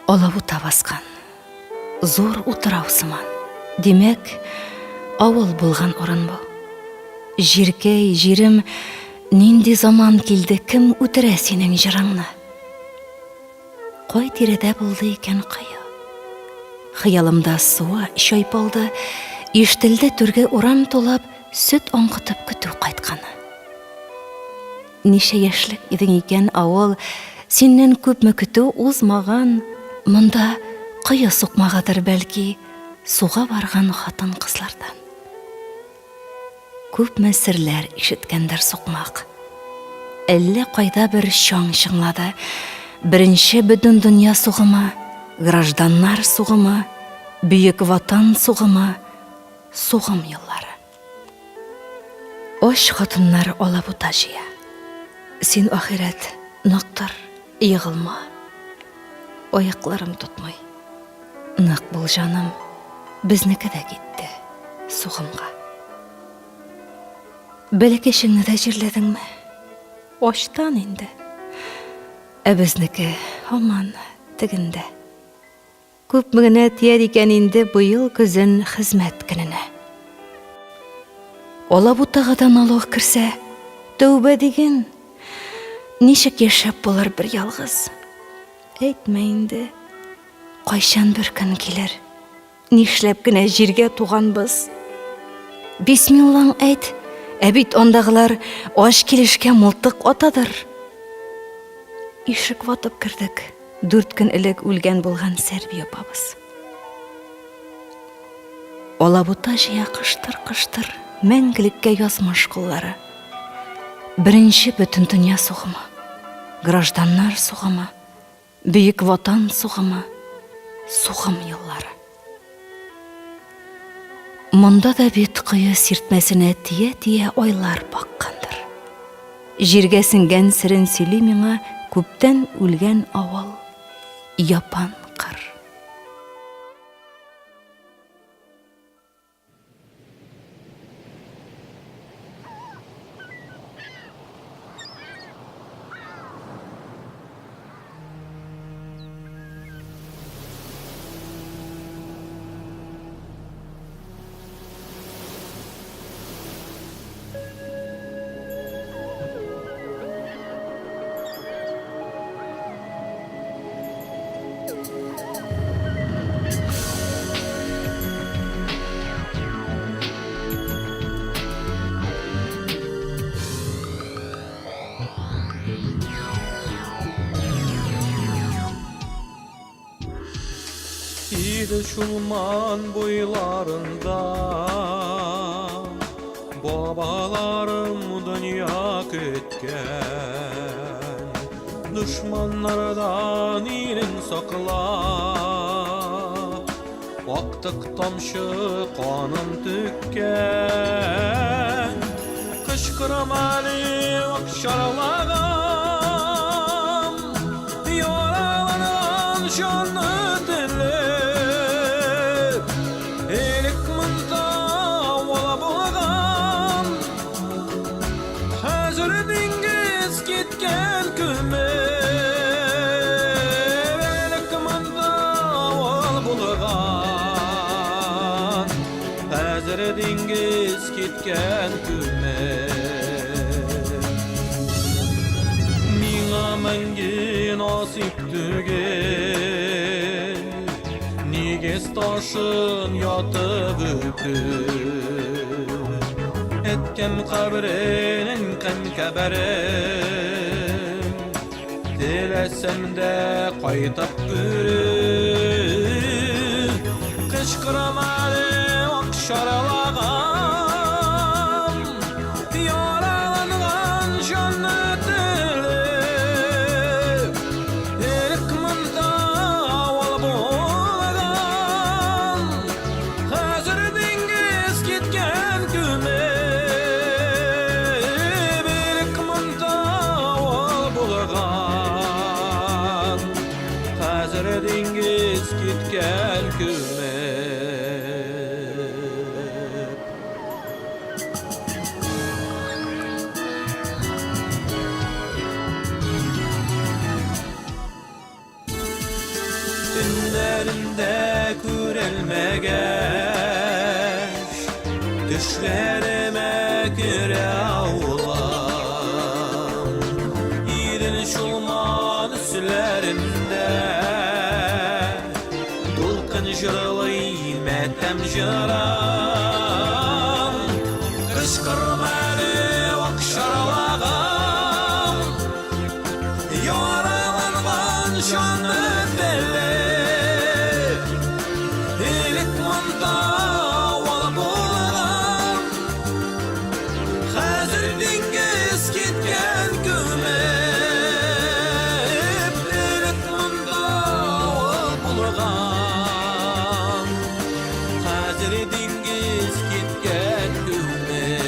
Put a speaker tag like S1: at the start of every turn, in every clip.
S1: Алабута баскан. Зур утрау сыман. Димәк, авыл булган урын бу. Җиркәй, җирем, нинди заман килде, кем үтерә синең җырыңны? Кай тирәдә булды икән кое? Хыялымда суы чайпалды, ишетелде түрге урам тулап, сөт аңкытып көтү кайтканы. Ничә яшьлек идең икән, авыл, синнән күпме көтү узмаган, монда кое сукмагыдыр, бәлки, суга барган хатын-кызлардан. Күпме серләр ишеткәндер сукмак. Әллә кайда бер чаң чыңлады. Беренче бөтендөнья сугымы, гражданнар сугымы, Бөек Ватан сугымы, сугым еллары. Ач хатыннар алабута җыя. Син, ахирәт, нык тор, егылма. Аякларым тотмый. Нык бул, җаным, безнеке дә китте сугымга. Бәләкәчеңне дә җирләдеңме? Ачтан инде. Ә безнеке һаман тегендә. Күпме генә тияр икән инде быел көзен хезмәт көненә. Алабутага да налог керсә, тәүбә диген. Ничек яшәп булыр бер ялгыз? Әйтмә инде, кайчан бер көн килер? Нишләп кенә җиргә туганбыз? Бисмиллаң әйт, ә бит андагылар ач килешкә мылтык атадыр. Ишек ватып кердек. Дүрт көн элек үлгән булган Сәрби апабыз. Алабута җыя кыштыр-кыштыр мәңгелеккә язмыш куллары. Беренче бөтендөнья сугымы, гражданнар сугымы, Бөек Ватан сугымы, сугым еллары. Монда да бит кое сиртмәсенә тия-тия айлар баккандыр. Җиргә сеңгән серен сөйли миңа күптән үлгән авыл, япан кыр.
S2: Идел Чулман буйларында Бабаларым дөнья көткән, Дошманнардан илен саклап, Актык тамчы канын түккән. Кычкырам әле акчарлагам, Яраланган җанны телеп. Элек монда авыл булган, Хәзер диңгез киткән күмеп. Элек монда авыл булган, Хәзер диңгез киткән күмеп. Миңа мәңге насыйп түгел. Нигез ташын ятып үпеп, Әткәм каберен, әнкәм каберен, Теләсәм дә кайтып күреп, Кычкырам әле акчарлаган, Яраланган җанны телеп. Элек монда авыл булган, Хәзер диңгез киткән күмеп. Элек монда авыл булган, Хәзер диңгез киткән күмеп. Төннәрендә күрәлмәгәч, Төшләремә керә авылым. Идел Чулман өсләрендә Дулкын җырлый матәм җырын. Кычкырма әле, акчарлагым, Яраланган җанны телеп, Элек монда авыл булган, Хәзер диңгез киткән күмеп. Элек монда авыл булган, Хәзер диңгез киткән күмеп.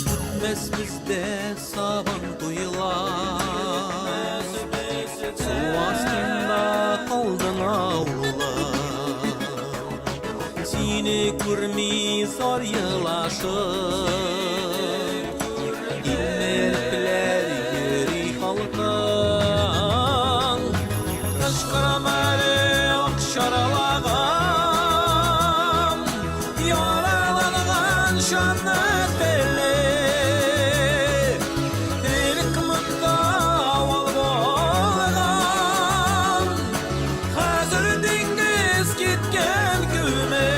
S2: Үтмәс бездә сабан туйлар, Су астында калдың авылым. Сине күрми зар елашып, Тилмерепләр йөри халкың. Кычкырам әле акчарлагым, Яраланган җанны телеп. Элек монда авыл булган, Хәзер диңгез киткән күмеп.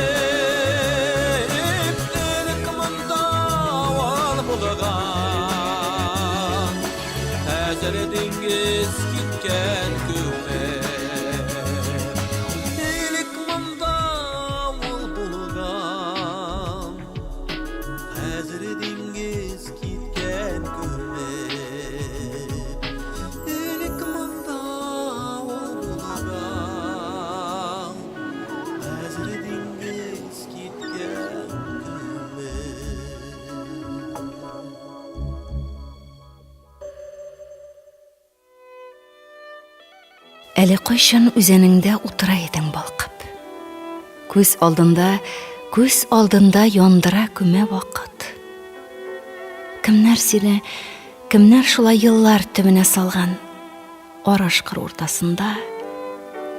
S2: Элек монда авыл булган, Хәзер диңгез киткән күмеп. Элек монда авыл булган, Хәзер диңгез киткән күмеп. Элек монда авыл булган, Хәзер диңгез киткән күмеп.
S1: Әле кайчан үзәнеңдә утыра идең балкып. Күз алдында, күз алдында яндыра күмә вакыт. Кемнәр сине, кемнәр шулай еллар төбенә салган? Арыш кыр уртасында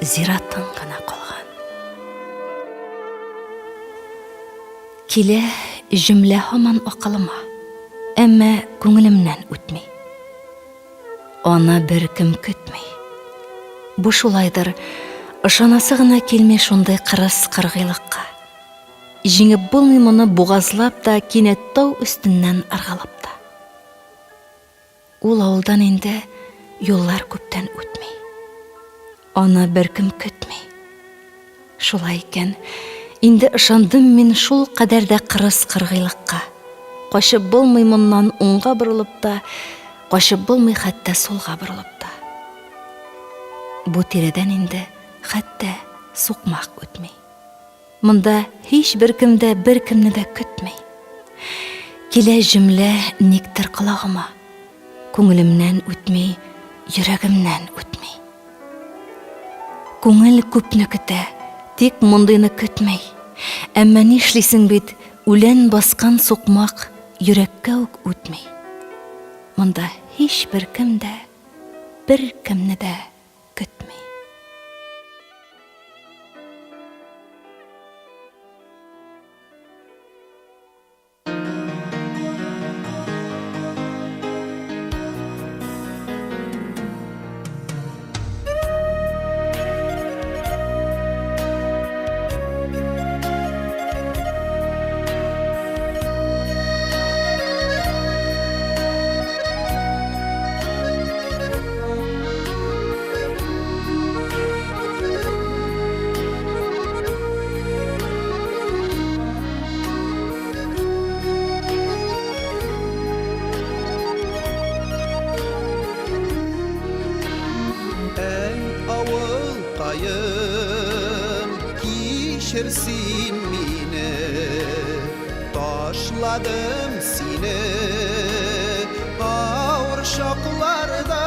S1: зиратың гына калган. Килә җөмлә һаман акылыма, әмма күңелемнән үтми. Аны беркем көтми. Бу шулайдыр, ышанасы гына килми шундый кырыс кыргыйлыкка. Җиңеп булмый моны бугазлап та, кинәт тау өстеннән ыргылып та. Ул авылдан инде юллар күптән үтми. Аны беркем көтми. Шулай икән, инде ышандым мин шул кадәр дә кырыс кыргыйлыкка. Качып булмый моннан уңга борылып та, качып булмый хәтта сулга борылып та. Бу тирәдән инде хәтта сукмак үтми. Монда һичбер кем дә беркемне дә көтми. Килә җөмлә никтер колагыма. Күңелемнән үтми, йөрәгемнән үтми. Күңел күпне көтә, тик мондыйны көтми. Әмма нишлисең бит, үлән баскан сукмак йөрәккә үк үтми. Монда һичбер кем дә беркемне дә көтми.
S3: Әй, авылкаем, кичер син мине, Ташладым сине авыр чакларда.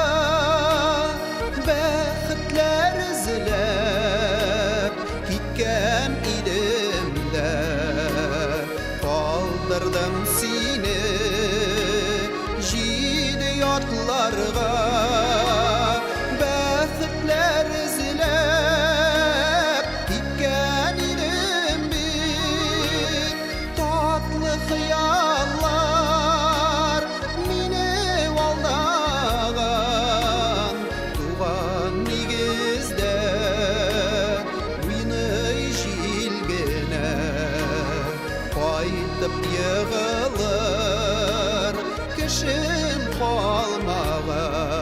S3: Сагындым сине җиде ятларга Бәхетләр эзләп киткән идем бит Татлы хыяллар мине алдаган Туган нигездә уйный җил генә Кайтып егылыр кешем калмаган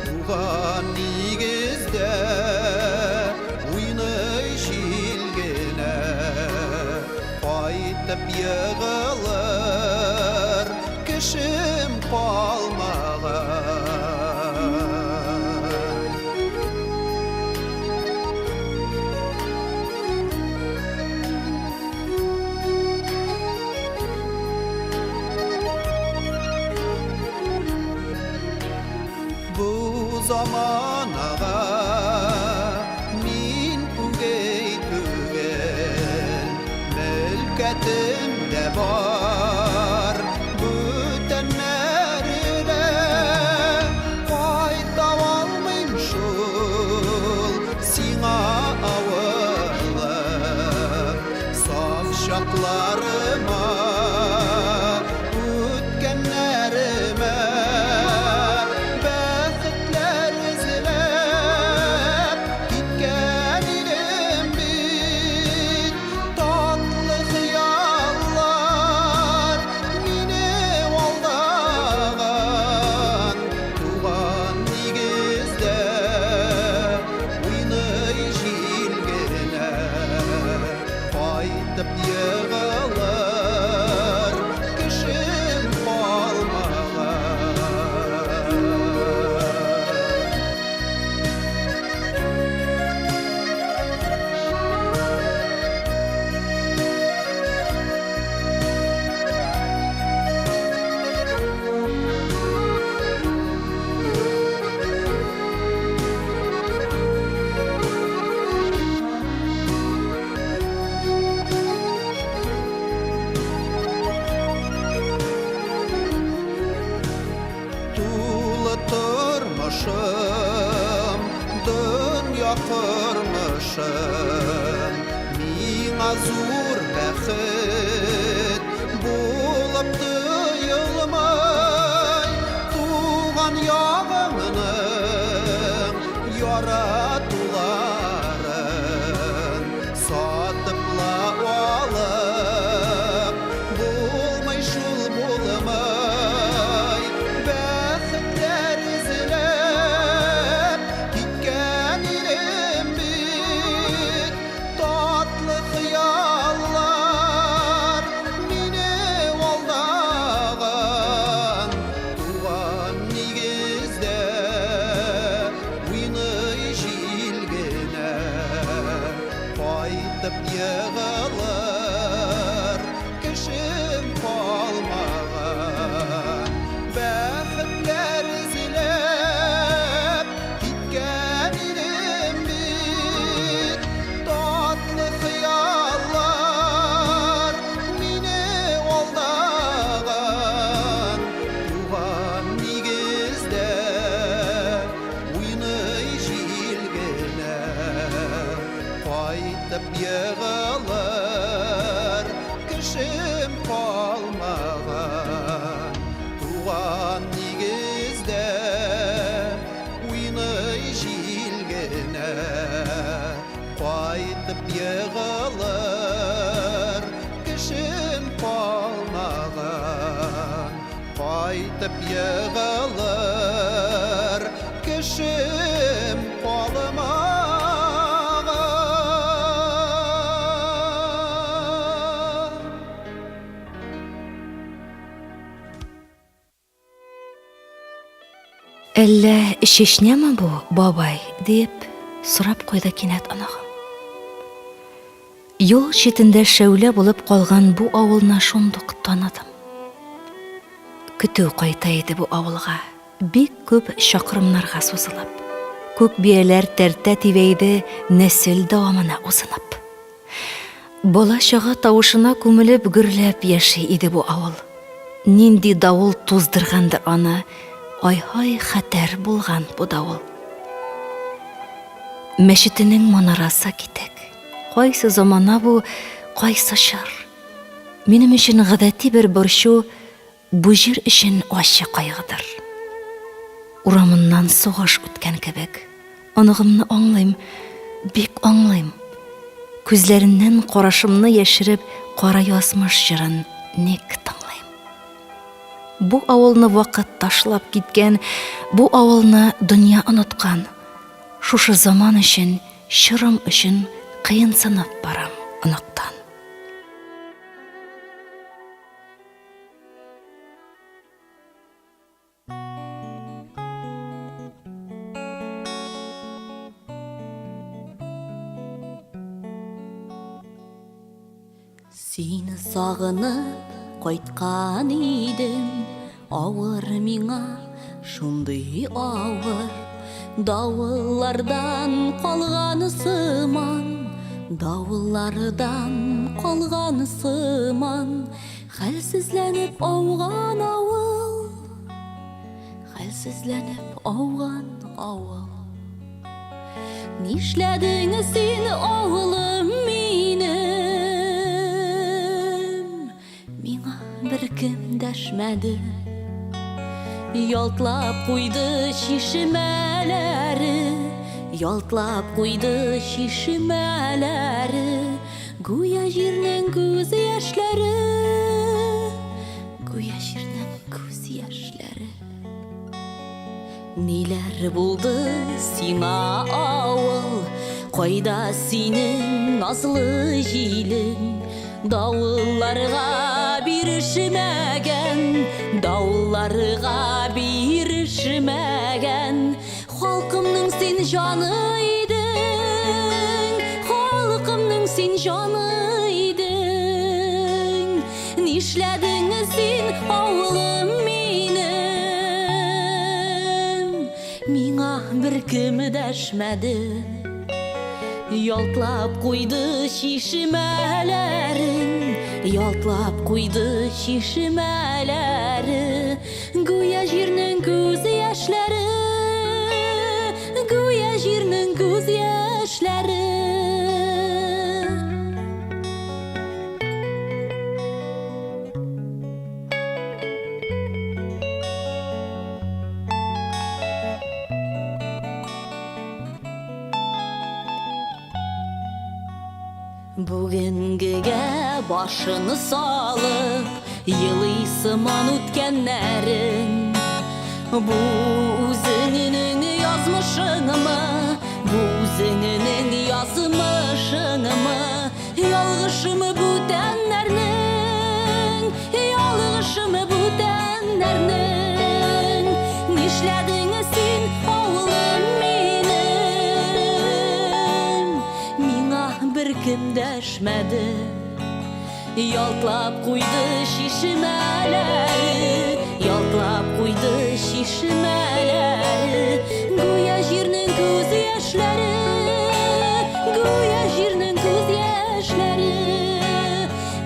S3: Туган нигездә уйный җил генә Кайтып егылыр кешем калмаган. Бу заманага мин үгей түгел, мөлкәтем дә бар, бүтәннәренә кайта алмыйм шул сиңа авылым, саф чакларыма, үткәннәремә, бәхетләр эзләп киткән идем бит. Татлы хыяллар мине алдаган, туган нигездә уйный җил генә. Кайтып егылыр кешем калмаган. Тулы тормышым, дөнья кормышым, миңа зур бәхет булып тоелмый. Туган ягымның яратуларын сатып ла алып булмый шул булмый. Бәхетләр эзләп киткән идем бит, татлы хыяллар мине алдаган. Туган нигездә уйный җил генә, кайтып егылыр кешем калмаган. Бәхетләр эзләп киткән идем бит, татлы хыяллар мине алдаган. Туган нигездә уйный җил генә, кайтып егылыр кешем калмаган. Туган нигездә уйный җил генә, кайтып егылыр кешем калмаган. Кайтып егылыр кешем калмаган.
S1: Әллә Чечняме бу, бабай? диеп сорап куйды кинәт оныгым. Юл читендә шәүлә булып калган бу авылны шундук таныдым. Көтү кайта иде бу авылга, бик күп чакрымнарга сузылып. Күк бияләр тәртә тибә иде нәсел дәвамына узынып. Бала-чага тавышына күмелеп гөрләп яши иде бу авыл. Нинди давыл туздыргандыр аны, ай-һай хәтәр булган бу давыл. Мәчетенең манарасы китек. Кайсы замана бу, кайсы чор? Минем өчен гадәти бер борчу Бу җир өчен ачы кайгыдыр. Урамыннан сугыш үткән кебек. Оныгымны аңлыйм, бик аңлыйм. Күзләреннән карашымны яшереп, кара язмыш җырын ник тыңлыйм? Бу авылны вакыт ташлап киткән, бу авылны дөнья оныткан. Шушы заман өчен, чорым өчен кыенсынып барам оныктан.
S4: Сине сагынып кайткан идем, авыр миңа, шундый авыр. Давыллардан калган сыман, давыллардан калган сыман, Хәлсезләнеп ауган авыл, Хәлсезләнеп ауган авыл. Нишләдең син, авылым минем? Миңа беркем дәшмәде. Ялтлап куйды чишмәләре, Ялтлап куйды чишмәләре. Гүя җирнең күз яшьләре, Гүя җирнең күз яшьләре. Ниләр булды сиңа, авыл? Кайда синең назлы җилең? Давылларга бирешмәгән, Давылларга бирешмәгән. Халкымның син җаны идең, Халкымның син җаны идең. Нишләдең син, авылым минем? Миңа беркем дәшмәде. Ялтлап куйды чишмәләрең, Ялтлап куйды чишмәләре. Гүя җирнең күз яшьләре, Гүя җирнең күз яшьләре. Бүгенгегә башын салып, Елый сыман үткәннәрен. Бу үзеңнең язмышыңмы, Бу үзеңнең язмышыңмы? Ялгышымы бүтәннәрнең, Ялгышымы бүтәннәрнең? Нишләдең син, авылым минем? Миңа беркем дәшмәде. Ялтлап куйды чишмәләре, Ялтлап куйды чишмәләре. Гүя җирнең күз яшьләре, Гүя җирнең күз яшьләре.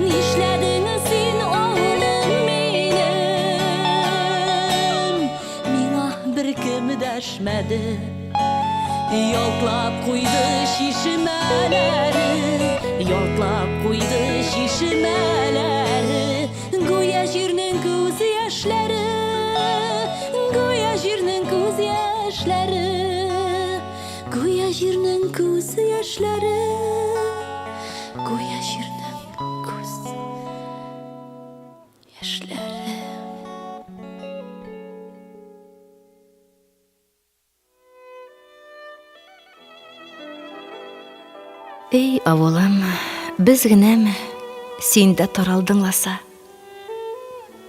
S4: Нишләдең син, авылым минем? Миңа беркем дәшмәде. Ялтлап куйды чишмәләре, Ялтлап куйды чишмәләре. Гүя җирнең күз яшьләре, Гүя җирнең күз яшьләре, Гүя җирнең күз яшьләре, Гүя җирнең күз яшьләре.
S1: Эй, авылым, без генәме, син дә таралдың ласа.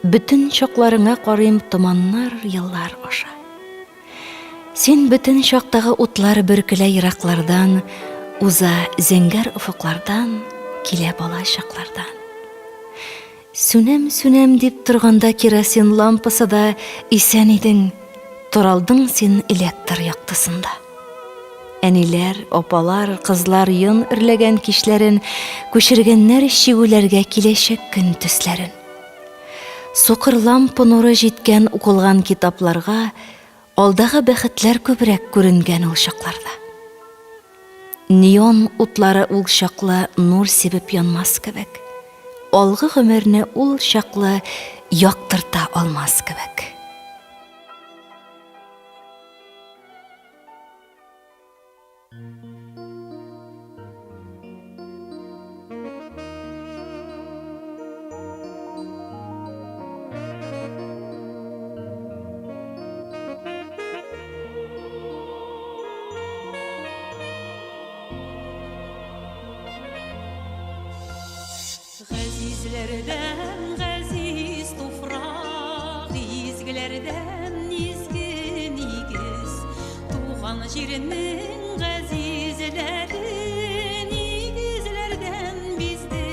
S1: Бөтен чакларыңа карыйм томаннар еллар аша. Син бөтен чактагы утлар бөркелә ераклардан, уза зәңгәр офыклардан, килә бала чаклардан. Сүнәм-сүнәм дип торганда керосин лампасы да исән идең, таралдың син электр яктысында. Әниләр, апалар, кызлар йон эрләгән кичләрен күчергәннәр чигүләргә киләчәк көн төсләрен. Сукыр лампа нуры җиткән укылган китапларга алдагы бәхетләр күбрәк күренгән ул чакларда. Неон утлары ул чаклы нур сибеп янмас кебек, алгы гомерне ул чаклы яктырта алмас кебек.
S4: Газизләрдән газиз туфрак, изгеләрдән изге нигез, туган җирнең газизләре нигезләрдән бизде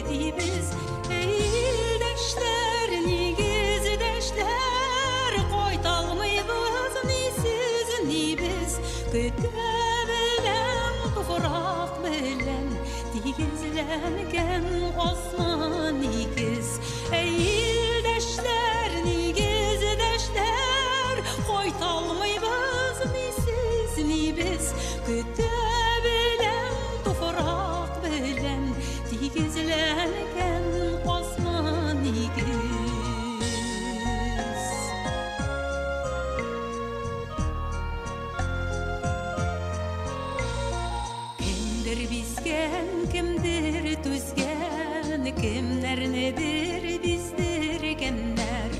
S4: дибез. Әй, илдәшләр, нигездәшләр, кайталмыйбыз ни сез, ни без, көтә беләм туфрак белән. Тигезләнгән асман нигез, Әй, илдәшләр, нигездәшләр, Кайталмыйбыз ни сез, ни без, Көтә беләм туфрак белән Тигезләнгән асман нигез. Кемдер бизгән, кемдер түзгән, кемнәрнедер биздергәннәр,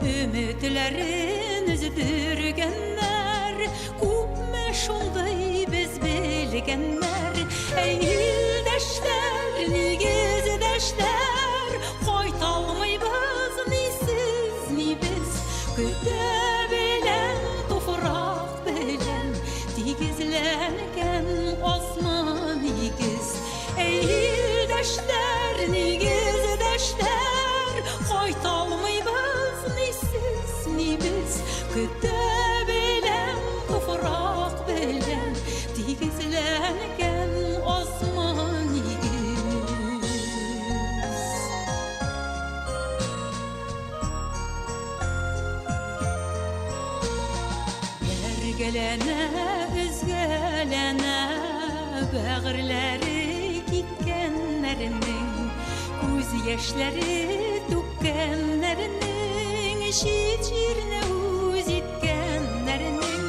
S4: өметләрен өздергәннәр, күпме шундый без белгәннәр. Әй, илдәшләр, нигездәшләр, кайталмыйбыз ни сез, ни без, көтә белән туфрак белән тигезләнгән асман нигез. Әй, илдәшләр, нигездәшләр, кайталмыйбыз ни сез, ни без, көтә беләм туфрак белән тигезләнгән асман нигез. Бәргәләнә, өзгәләнә бәгырьләре киткәннәрнең, күз яшьләре түккәннәрнең, чит җирне үз иткәннәрнең.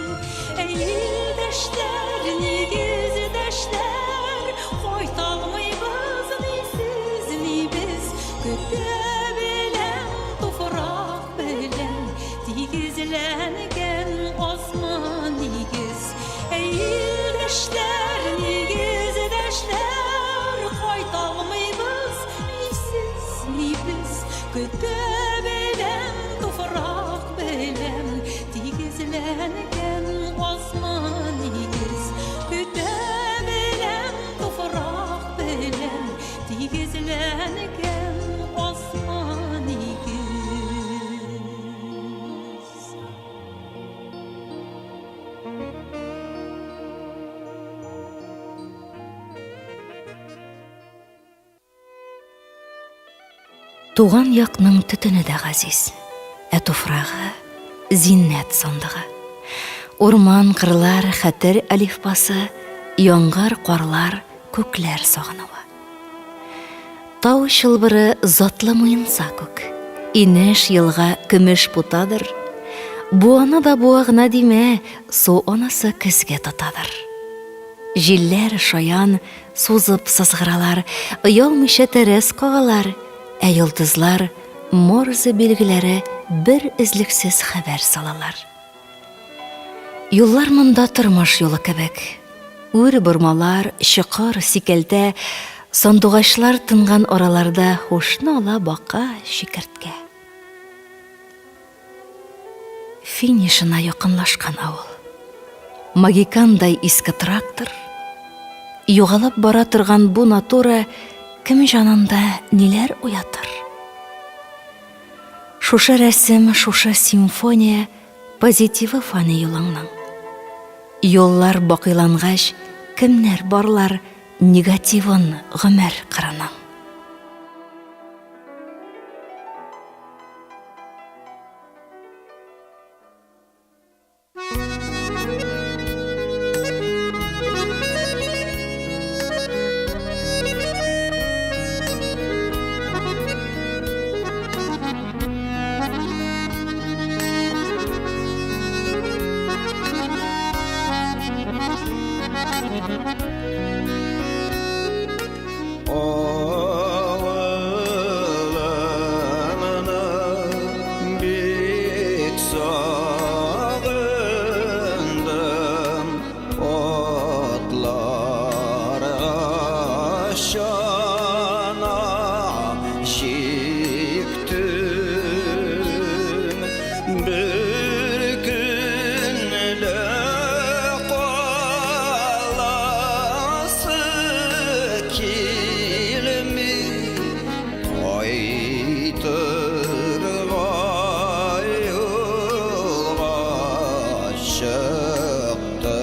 S4: Әй, илдәшләр, нигездәшләр, кайталмыйбыз ни сез, ни без, көтә беләм туфрак белән тигезләнгән асман нигез. Әй, илдәшләр, нигездәшләр, кайталмыйбыз ни сез, ни без, көтә беләм туфрак белән тигезләнгән асман нигез. Көтә беләм туфрак белән тигезләнгән асман нигез.
S1: Туган якның төтене дә газиз, ә туфрагы зиннәт сандыгы. Урман, кырлар, хәтер әлифбасы, яңгыр, карлар, күкләр сагынуы. Тау чылбыры затлы муенса күк. Инеш, елга көмеш путадыр. Буаны да буа гына димә, су анасы көзгә тотадыр. Җилләр шаян сузып сызгыралар, оялмыйча тәрәз кагалар, ә йолдызлар Морзе билгеләре бер өзлексез хәбәр салалар. Юллар монда тормыш юлы кебек. Үр бормалар, чокыр, сикәлтә, сандугачлар тынган араларда һушны ала бака, чикерткә. Финишына якынлашкан авыл. Магикандай иске трактор, югалып бара торган бу натура кем җанында ниләр уятыр? Шушы рәсем, шушы симфония позитивы фани юлыңның. Юллар бакыйлангач, кемнәр барлар негативын гомер кырының?
S3: Авылымны бик сагындым, Атлар чана җиктем. Бер көн дә каласы килми, Кайтырга юлга чыктым.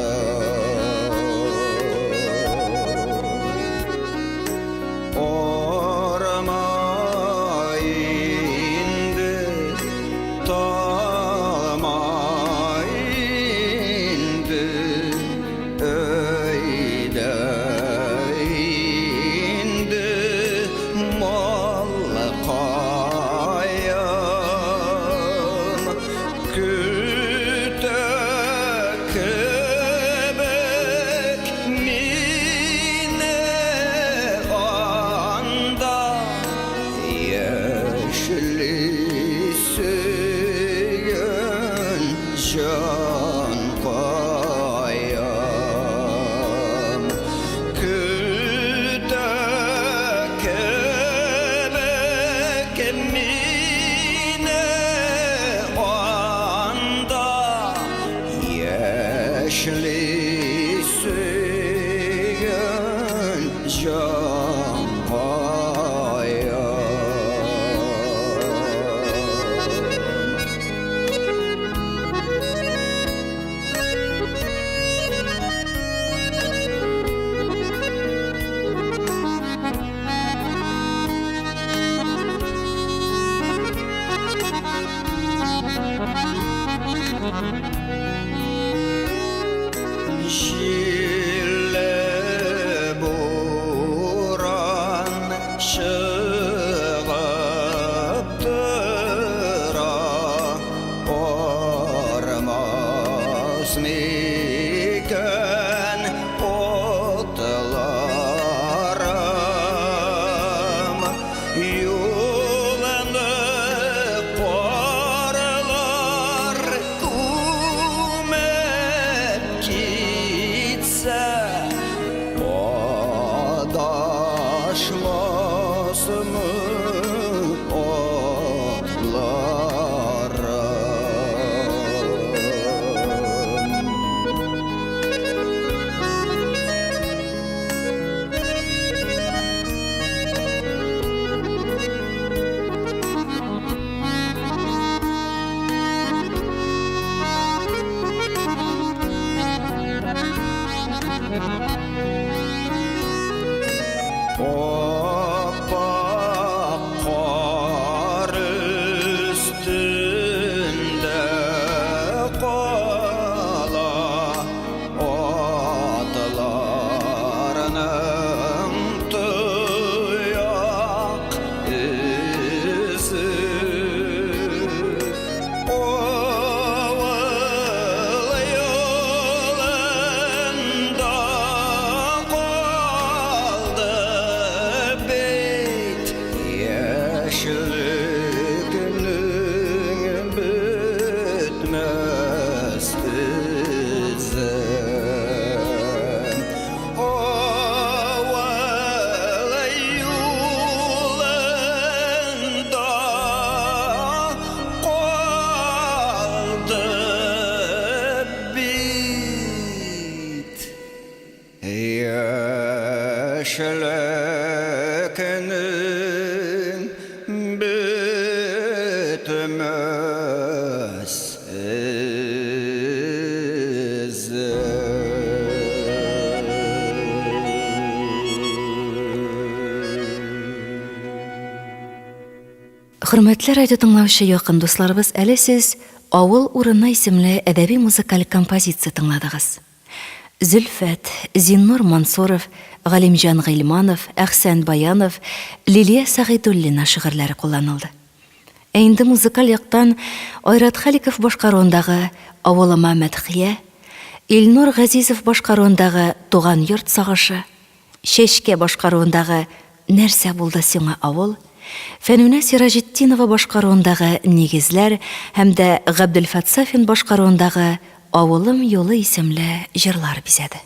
S3: Арма инде, талма инде, Өйдә инде малкаем. Көтә кебек мине анда яшьли сөйгән җанкаем. Көтә кебек мине анда яшьли сөйгән җанкаем. Җилле буран чыгып тора, Армас микән отларым? Юлны карлар күмеп китсә, Адашмасмы атларым? Аппак кар өстендә кала атларның тояк эзе. Авыл юлында калды бит яшьлекнең бетмәс эзе. Авыл юлында калды бит яшьлекнең бетмәс эзе.
S1: Хөрмәтле радио тыңлаучы якын дусларыбыз, әле сез Авыл урыны исемле әдәби музыкаль композиция тыңладыгыз. Зөлфәт, Зиннур Мансуров, Галимҗан Гыйльманов, Әхсән Баянов, Лилия Сәгыйдуллина шигырьләре кулланылды. Ә инде музыкаль яктан Айрат Халиков башкаруындагы Авылыма мәдхия, Илнур Газизов башкаруындагы Туган йорт сагышы, Чәчкә башкаруындагы Нәрсә булды сиңа, авыл? Фәнүнә Сираҗетдинова башкаруындагы Нигезләр һәм дә Габделфәт Сафин башкаруындагы Авылым юлы исемле җырлар бизәде.